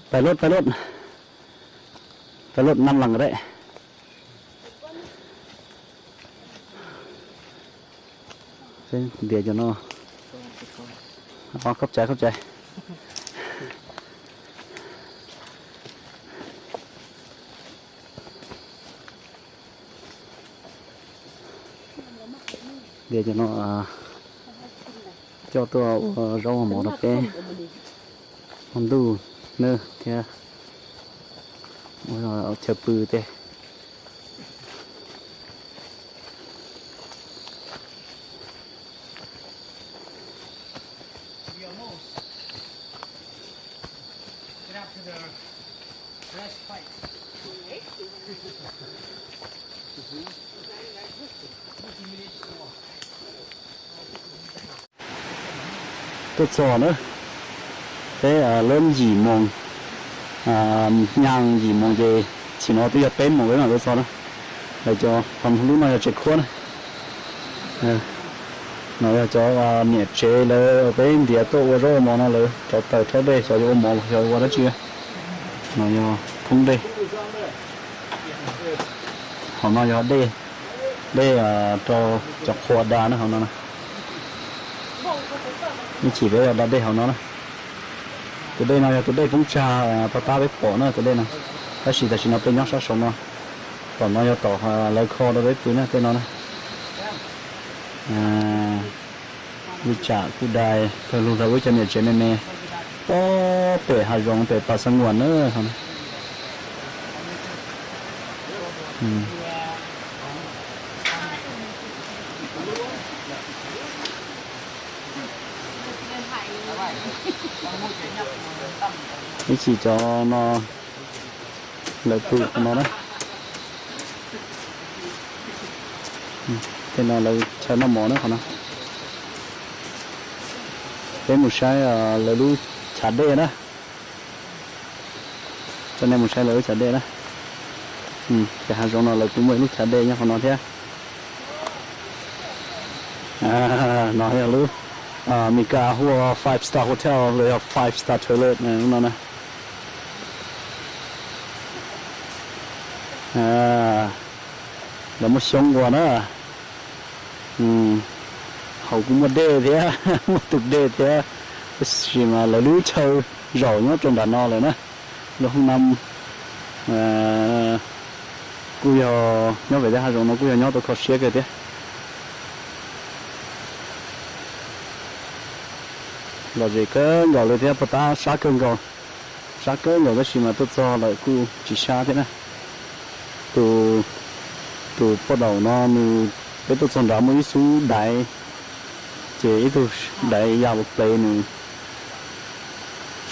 Pais lawm, pais lawm, pais lawm, nab lees deb. Ntiav cov no. Khov cai, khov cai. Ntiav cov no coj tuaj ua zaub ua mov rau peb hmo ntuj nawb thiab ua chaw pw tej. Tuaj txog na, peb lub yim moos, nyaag yim moos ces chim no twb yog peb moos lawm no tuaj txog na. Lawv cov, lub no yog tsev khuab na. No yog cov niam tsev lawv peb ntiav tuaj ua zaub ua mov no lawv rauv taws rhaub dej xyov yuav ua mov los xyov ua dab tsi. No yog thoob dej. Hauv no yog dej, dej rau cov qhua da na hauv no na. Ib chim peb yog da dej hauv no na. Tus dej no yog tus dej poob tsag pag tab peb pom na tus dej no. Tab sis tam sim no peb nyob sab saum no. Tom no yog tom lawv kho rau peb pw na tej no na. Li tsam kuj dai thaum lug rau wb cov niam tsev me me, pob pem hav zoov pem pas xab nguas na. Ib chim cov no lawv pw qhov no na. Tej no lawv chaw noj mov na qhov no. Peb mus saib lawv lub chav dej na. Coj nej mus saib lawv lub chav dej na. Ces hav zoov no lawv kuj muaj ib lub chav dej nyob qhov no thiab. No yog lub Mes Kas hu ua five star hotel los yog five star toilet lub no na. Lawv muaj xyoob ua na. Hauv kuj muaj dej thiab, muaj tus dej thiab, tab sis mas lawv lub chaw zaum nyob rau nram no lawm na. Lub hoob nab kuj yog nyob pem tej hav zoov no kuj yog nyob tau kho siab kawg thiab. Lom zem kawg nkaus li thiab, puag ta sab kawg nkaus, sab kawg nkaus tab sis mas tuaj txog lawm kuj tsis sab thiab na. Tus, tus poj daum no nws, peb tuaj txog nrad muaj ib xub daiv, ces ib tug daiv ya ua plev nws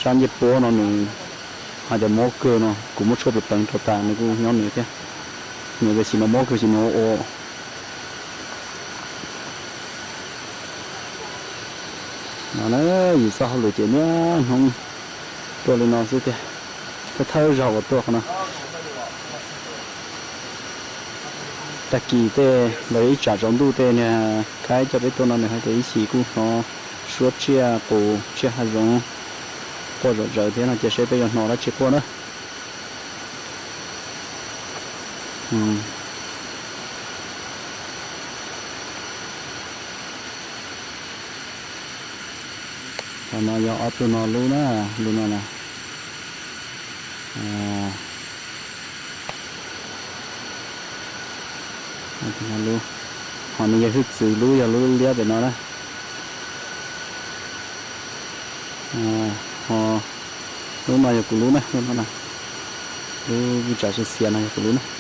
sab ncej puab no nws hais tias mob kawg no, kuv muab tshuaj pem pleev rau tas nws kuj nyob nws thiab. Nws tias sim no mob kawg sim no ua. No na, yus txoj hauj lwm ces niaj hnub tuaj li no xwb tiag, thawj thawj zaug uas tuaj qhov no. Tag kis tej los yog ib tsam tsaus ntuj tej niag khaib coj peb tuaj no nws hais tias ib chim kuj hnov suab tsiaj qus tsiaj hav zoov quaj zom zaws thiab no, cia seb peb yuav hnov dab tsi quaj na. Qhov no yog ob tug no lub na, lub no na. Ho nws yog hwj txwv lub yog lub liab pem no na. Ho lub no yog kuv lub na, lub no na. Lub vij tsam xiav xiav no yog kuv lub na.